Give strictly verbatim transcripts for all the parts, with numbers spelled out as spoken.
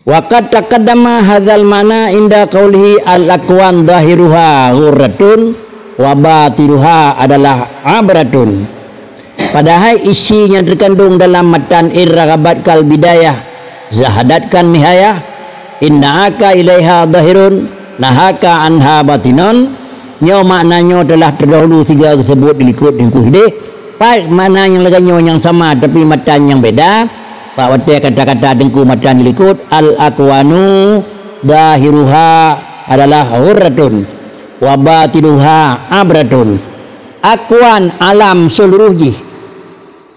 Wa qad taqaddama hadzal ma'na inda qaulihi al-akwan zahiruha ghurratun wa batinuha adalah abratun. Padahai isi nyang teukandong dalam matan Irraghabat kal bidayah, Zahadat kan nihayah, innahaka ilaiha zahirun, nahaka anha batinun, nyoe makna nyoe teulah teudahulu sigoe geuseubut dilikot teungku sideh. Pat makna nyang lagée nyoe nyang sama tapi matan nyang beda, bak watée kata-kata teungku matan dilikot, al-akwanu zahiruha adalah ghurratun, wa batinuha abratun. Akwan alam seuluruh jih.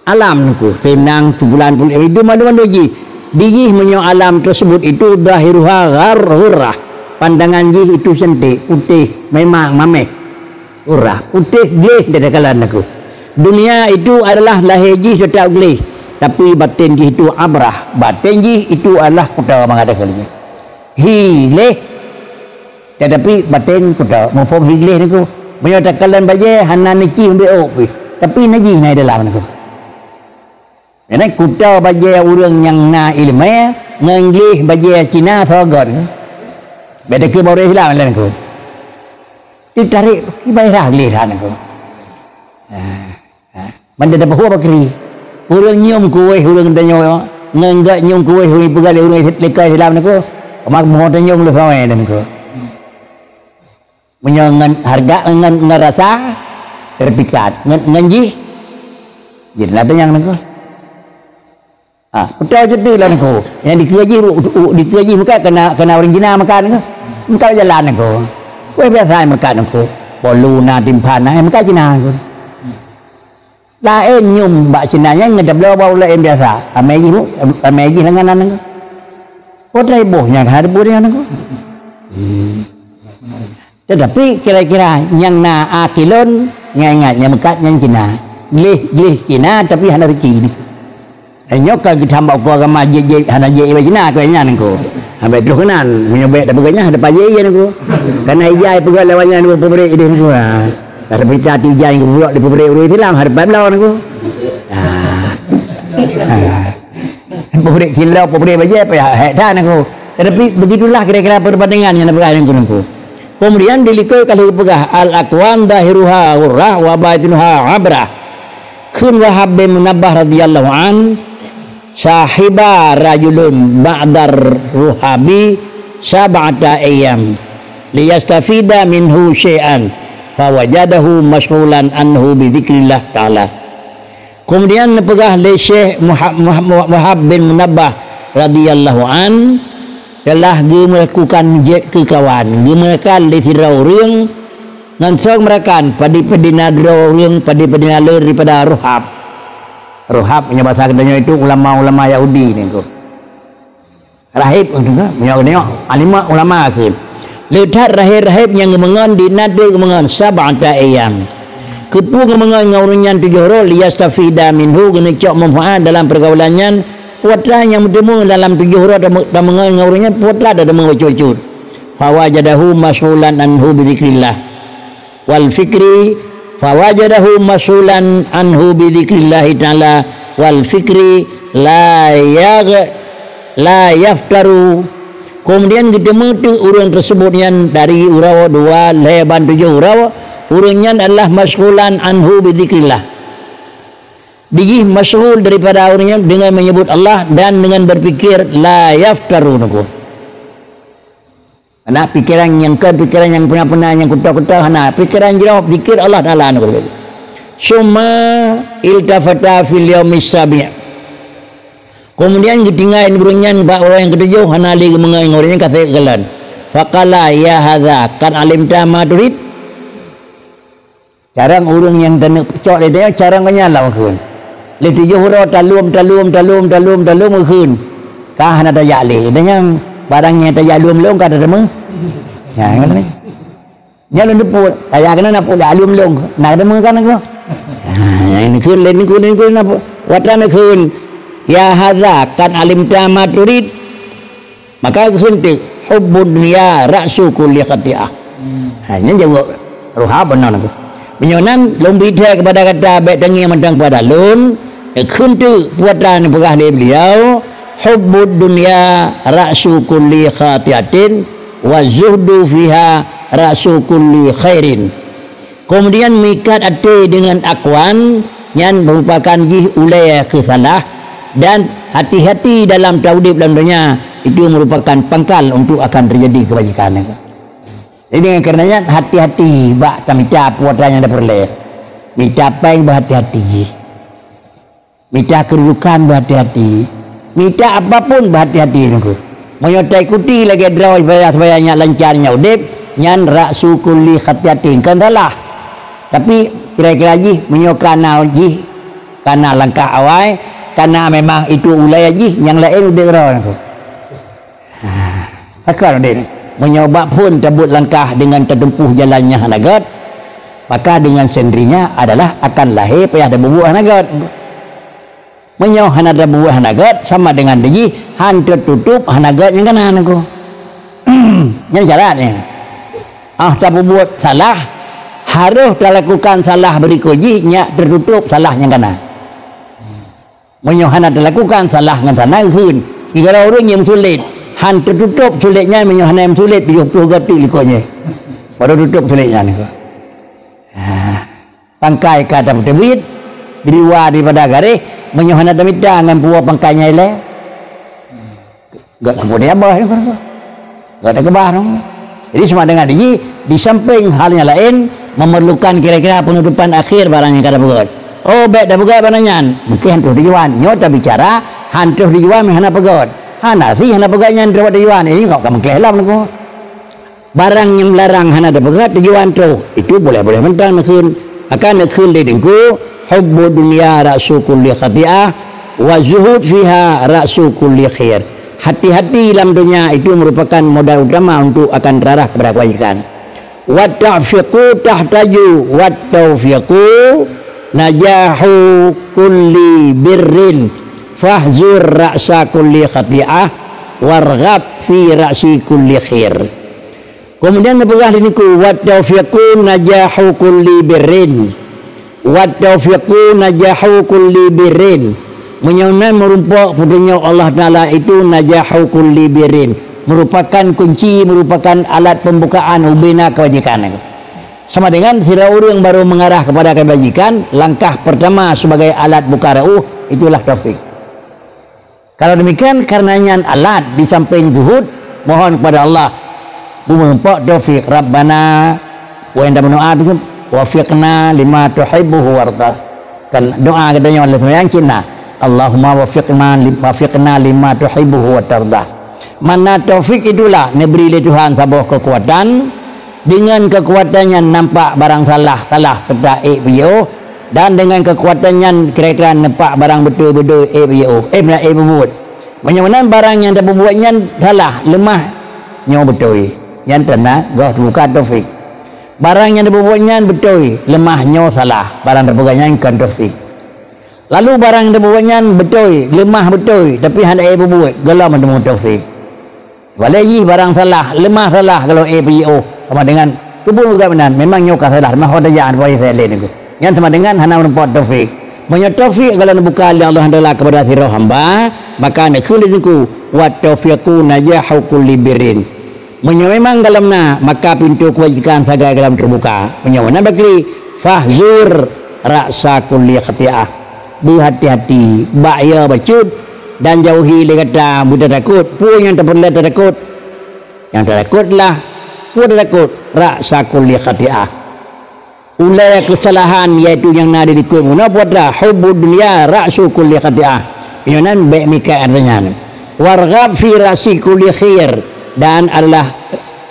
Alam niko, seunang, seubulan, pul-, hidup mandum-mandum jih. Di jih meunyoe alam teuseubut itu zahiruha ghar-, ghurrah. Pandangan jih itu cantik, putéh, memang mameh. Ghurrah, putéh gleh di takalon niko. Dunia itu adalah lahé jih teutap gleh, tapi baten jih itu abrah. Baten jih itu adalah kuta mangat kali. Hi gleh. Tetapi baten kuta muphom hi gleh niko. Meunyoe takalon bajée hana neucih umbek ôk pih, tapi najih na di dalam niko. Karena kuta bajée ureuëng nyang na iéleumé ngon gleh bajée Cina soe göt. Beda keu ureuëng Islam laén niko. Ditarek kibai rah gleh that niko. Ha. Ha, mandum tapeuhua bakri. Ureuëng nyium kuéh ureuëng tanyoe, ngon gak nyium kuéh ureuëng peugah lé ureuëng leka Islam niko, mak moh tanyoe lé sawé dan niko. Meunyoe ngon harga, ngon, ngon rasa, terpikat. Ngon, ngon jih, jadi na tanyang niko. Ah, beutôi cit lah niko. Nyang dikeue jih, u-, u-, dikeue jih meukat kena, kena ureuëng Cina meukat niko. Meukat jalan niko. Kuéh biasa meukat niko. Bolu na, timphan na, meukat Cina niko. Laén nyoe bak Cina nyan ngon tabloe bak ureuëng laén biasa. Amai jih, amai jih lengan niko. Potai boh nyang hana teupeue nyan niko. Hmm. Tetapi kira-kira nyang na akilon, nyang ingat nyang meukat nyang Cina. Gleh, gleh Cina tapi hana suci niko. Eh, nyoe ka geuthambak ukoe agama jeuet-jeuet hana jeuet ié Cina keu nyan niko. Habéh troh keunan, meunyoe bék tapeugah nyan hana pajoh ié niko. Karena ija ipeugah lewat nyan niko peubrek ideh niko. Tapi ija nyang geubrok lé peubrek ureuëng Islam hana pajoh niko. Ah. Ah. Peubrek kilo, peubrek bajée payah hék that niko. Tetapi begitulah kira-kira perbandingan nyang dipeugah niko. Kemudian dilikot ka lheueh peugah al-akwan zahiruha ghurrah wa batinuha abrah. Kheun Wahab bin Munabbah radhiyallahu an, sahiba rajulun ba'dar ruhabi sab'ata ayyam liyastafida minhu syai'an fawajadahu masyghulan anhu bi dzikrillah ta'ala. Kemudian neupeugah lé Syekh Muha-, Muha-, Wahab bin Munabbah radhiyallahu an, telah geumelakukan jeuet keu kawan, geumelakukan lé sidroe ureuëng ngon song meurakan padé-padé na droe ureuëng, padé-padé na le daripada ruhab. Ruhab nyang basa geutanyoe itu ulama-ulama Yahudi niko. Rahib niko, meunyoe geutanyoe alimah ulama kheun. Le that rahib-rahib nyang geumeungon di na droe geumeungon sab'ata ayyam. Keupeue geumeungon ngon ureuëng nyan tujoh uroe, liyastafida minhu, geuneuk cok manfaat dalam pergaulan nyan. Peue atra nyang meuteumé dalam tujoh uroe tamu-, tameungon ngon ureuëng nyan, peue atra tateumé bacut-bacut. Fawajadahu masyghulan anhu bi dzikrillah wal fikri, fawajadahu masyghulan anhu bi dzikrillahi ta'ala wal fikri la yagh-, la yaftaru. Kemudian geuteumé teuk ureuëng teuseubut nyan dari uroe dua lhée ban tujoh uroe, ureuëng nyan adalah masyghulan anhu bi dzikrillah. Di jih masyghul daripada ureuëng nyan dengan menyebut Allah dan dengan berpikir la yaftaru niko. Hana pikeran nyang kon, pikeran nyang peuna-peuna, nyang kuto-kuto, hana. Pikeran jroh zikir Allah Taala niko. Summa iltafata fil yaumis sabi'. Kemudian geutinggai ureuëng nyan bak uroe nyang keutujoh, hana lé geumeungon ngon ureuëng nyan, ka sép geukalon. Faqala, "Ya hadza, qad alimta ma turid?" Carông ureuëng nyang taneuk peucok lé tanyoe, carông geuh nyan lam kheun. Lé tujoh uroe talom, talom, talom, talom, talom kheun. Ka hana tajak lé. Dan nyang barang nyang tajak lom-lom ka tateumé. Nyan, nyan lôn teupeu, tajak keunan na peuet lom-lom. Na tateumé kan niko. Ha, nyang kheun lé niko, niko na peuet. Watée na kheun, "Ya hadza, qad alimta ma turid." Maka geukheun teuk, "Hubbud dunya ra'su kulli khati'ah." Ha, nyan jaweueb Ruhab beuna niko. Meunyoe nan lôn bri thée keupada gata bék tangieng mantong keupada lôn, geukheun teuk peue atra nyang peugah lé beuliau, Hubbud dunya ra'su kulli khati'atin, wa zuhdu fiha ra'su kulli khairin. Keumudian meuikat até deungon akwan, nyan meurupakan jih ulée keu salah, dan hati-hati dalam taudeb lam donya, itu meurupakan pangkal untuk akan teujadi keubajikan. Jadi, dengan kareuna nyan, hati-hati bak tamita peue atra nyang tapeureulée. Mita péng beuhati-hati jih. Mita keududukan beuhati-hati. Mita apapun beuhati-hati nunggu. Meunyoe taikuti lagée droe sibaya-sibaya nyang lancar nyang udeb, nyan ra'su kulli khati'atin, kon salah. Tapi kira-kira jih meunyoe kana jih, kana langkah awai, kana memang itu ulée jih, nyang laén udeb droe nunggu. Ha, pakon udeb? Meunyoe bak phon tabuet langkah deungon tatumpôh jalan nyang hana gét, maka deungon sendirinya adalah akan lahé payah tabubuet hana gét. Meunyoe hana tabubuet hana gét, sama deungon dijih han teututup hana gét nyang kana nunggu. Nyan syarat nyan. Ah, tabubuet salah, harôh talakukan salah beurikot jih nyak teututup salah nyang kana. Meunyoe hana talakukan salah ngon salah, kheun, sigoe ureuëng nyang meusulet, han teututup sulet nyan meunyoe hana meusulet, tujoh ploh gotik likot nyan. Baru tutup sulet nyan. Ha. Pangkai ka tapeuteubiet, diluwa daripada garéh, meunyoe hana tamita ngon puwoe pangkai nyan ilée, gét keupeue abah nyoe. Gét keubah nyoe. Jadi, sama dengan dijih, di samping hal nyang laén, memerlukan kira-kira penutupan akhir barang nyang ka tapeugét. Oh, bék tapeugét barang nyan, mungken han troh tujuan. Nyoe tabicara, han troh tujuan meuhana peugét. Hana sih hana peugét nyan troh tujuan. Ini kok ka mungken lom nunggu. Barang nyang larang hana tapeugét tujuan troh, itu boleh-boleh mantong neukheun. Akan neukheun lé Teungku, hubbu dunya ra'su kulli khati'ah, wa zuhud fiha ra'su kulli khair. Hati-hati lam dunia itu merupakan modal utama untuk akan terarah kepada kebajikan. Wa ta'fiqu tahtaju, wa taufiqu najahu kulli birrin, fahzur ra'sa kulli khati'ah, warghab fi ra'si kulli khair. Keumudian neupeugah lé Teungku, "Wat taufiqu najahu kulli birrin." Wat taufiqu najahu kulli birrin. Meunyoe na meurumpok peutunyok Allah Taala itu najahu kulli birrin, merupakan kunci, merupakan alat pembukaan ubena kebajikan. Sama dengan sidroe ureuëng baru mengarah kepada kebajikan, langkah pertama sebagai alat buka rauh itulah taufik. Kalau demikian, karena nyan alat di samping zuhud, mohon kepada Allah meumeurumpok taufik. Rabbana, wa inda meudoa, wafiqna lima tuhibbuhu warda. Kan doa geutanyoe lé seumayang cit na, Allahumma wafiqna lim-, wafiqna lima tuhibbuhu wa tarda. Makna taufik itulah neubri lé Tuhan saboh keukuatan, deungon keukuatan nyan nampak barang salah, salah serta ék beujiôh, dan deungon keukuatan nyan kira-kira neupak barang beutôi-beutôi ék beujiôh, ék beujiôh, ék beubuet. Meunyoe meunan barang nyang tapeubuet nyan salah, leumah, nyoe beutôi, nyan tanda goh teubuka taufik. Barang nyang tapeubuet nyan beutôi, leumah, nyoe salah, barang tapeugah nyan kon taufik. Lalu barang nyang tapeubuet nyan beutôi, leumah beutôi, tapi hana ék peubuet, gohlom meuteumé taufik. Waléh jih barang salah, leumah salah, gohlom ék peujiôh, sama dengan keupeue peugah meunan, memang nyoe ka salah, leumah ho tajak, hana payah lé nyoe. Nyan sama dengan hana meurumpok taufik. Meunyoe taufik gohlom neubuka lé Allah Taala kepada sidroe hamba, maka neukheun lé Teungku, "Wat taufiqu najahu kulli birrin." Meunyoe memang gohlom na, maka pintoe keubajikan sagai gohlom teubuka. Meunyoe meunan bakri, fahzur ra'sa kulli khati'ah. Beuhati-hati, bak ya bacut, dan jauhi lé gata beutatakot. Peue nyang tapeureulée tatakot? Nyang tatakot lah, peue tatakot? Ra'sa kulli khati'ah. Ulée keusalahan, yaitu nyang na di likot bunoe, peue atra? Hubbud dunya ra'su kulli khati'ah. Meunyoe nan bék mikat atra nyan. Warghab fi ra'si kulli khair, dan adalah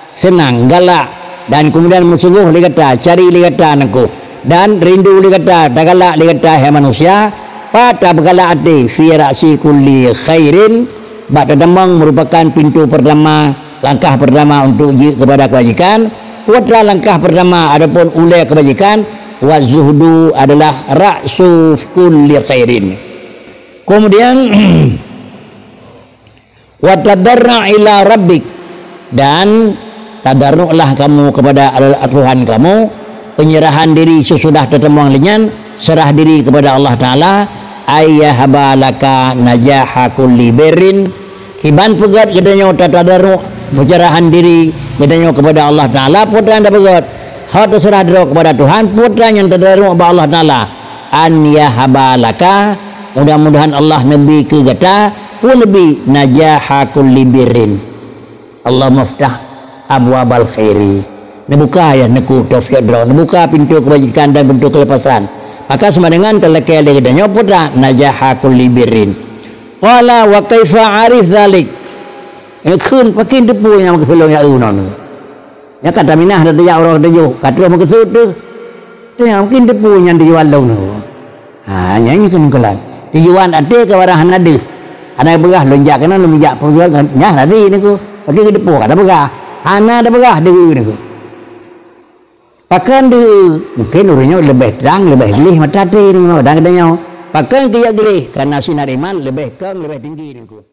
seunang, galak, dan keumudian meusunggoh lé gata, cari lé gata nangku, dan rindu lé gata, tagalak lé gata, hai manusia, pat tapeugalak até, fi ra'si kulli khairin, bak tatamong meurupakan pintoe peurtama, langkah peurtama untuk jeuet keupada keubajikan. Peue atra langkah peurtama ataupun ulée keubajikan, wa zuhdu adalah ra'su kulli khairin. Keumudian, "Wa tadarra' ila rabbik," dan tadarruklah kamu kepada Tuhan kamu, penyerahan diri sesudah tatamong lé nyan, serah diri kepada Allah Taala, Ayyahaba laka najaha kulli birrin, kiban peugét geutanyoe tatadaruk pencerahan diri geutanyoe kepada Allah Taala, peue nyang tapeugét, hot teuseurah droe kepada Tuhan, peue nyang tadaruk bak Allah Taala. An yahaba laka, mudah-mudahan Allah neubi keu gata, peue neubi, najaha kulli birrin. Allahumma ftah abwabal khairi. Neubuka, ya, neuku taufik droe, neubuka pintoe keubajikan dan pintoe keulepasan. Maka sama dengan talakée lé geutanyoe peue ta, najaha kulli birrin. Qala wa kaifa arif dzalik. Kheun pakon teupeu nyang meukeuseu lôn ya unon. Nyan ka taminah dah tajak uroe tujoh, ka troh meukeusut teuh. Teuh nyang mungkin teupeu nyan tujuan lôn tu. Ha, nyan nyan keuneuk keulan. Tujuan até ka barang hana deuh. Hana peugah lôn jak keunan, lôn jak peugah nyan hana deuh niku. Lagi keu teupeu ka tapeugah. Hana tapeugah deuh niku. Pakon deuh, mungkin ureueng nyoe leubeh trang, leubeh gleh mata até niku, dan geutanyoe. Pakon keu jak gleh, karena sinar iman leubeh kong, leubeh tinggi niku.